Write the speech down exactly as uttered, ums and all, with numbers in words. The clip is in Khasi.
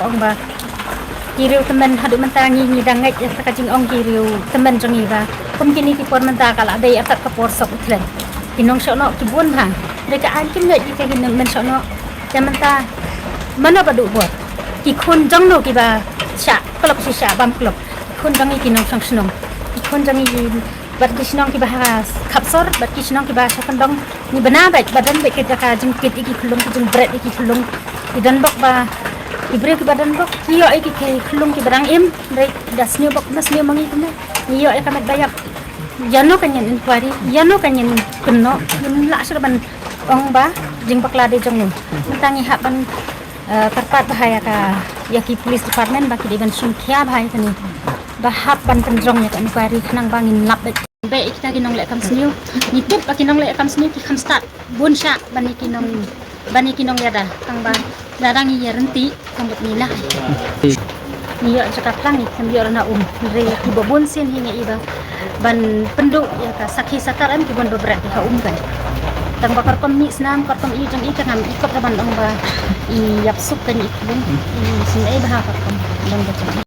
Ong ba ki riew tymmen haduh mynta ngi ngi dang ngeit ïa ka jingong ki riew tymmen jong ngi ba kum kine ki por mynta ka la dei artat ka por sop u thlen. Ki nongshong noh ki bun bha. Dei ka aiñ kim ngeit ïa ka ki nongshong noh. Te mynta mano ba duh bor? Ki khun jong no kiba shah klop shi shah bam klop. Ki khun jong ngi ki nongshong shnong. Ki khun jong ngi bad ki shnong kiba ha khapsor bad ki shnong kiba sha kyndong. Ngi bna bad ba don bad kita ka jingkit ïa ki khyllung ki jingbret ïa ki khyllung. Ki don bok ba ki briew kiba don bok ki ïoh ïa ki khyllung kiba dang im. Bad da sniew bok na sniew ma ngi kumne. Ngi ïoh ïa ka met ba ïap. Ïa no kan ïa inquiry, ïa no kan ïa kynnoh, ïa lah shuh ban ong ba jingbakla dei jong no. Mynta ngi hap ban eh, kyrpad bha ïa ka, ïa ki police department ba ki dei ban shim khia bha ïa kane. Ba hap ban pynjrong ïa ka inquiry khnang ba ngin lap beit. Bad ïa kita ki nongleh kam sniew. Ngi tip ba ki nongleh kam sniew ki kham stad bun shah ban ïa ki nong, ban ïa ki nongïada. Tang ba lada ngi ïa ryntih tang bad ngi lah. Ngi ïoh jaka plang ngi khlem ïoh na um. Hynrei kiba bun sien hi ngi i ba ban pynduh ïa ka sakhi sakar em ki bun ba bret ha um kan. Tang ba katkum mih snam katkum i jong i ka ngam i kot ka ban ong ba i ïap suk kan i khlung i sngewbha katkum dang ba jong i.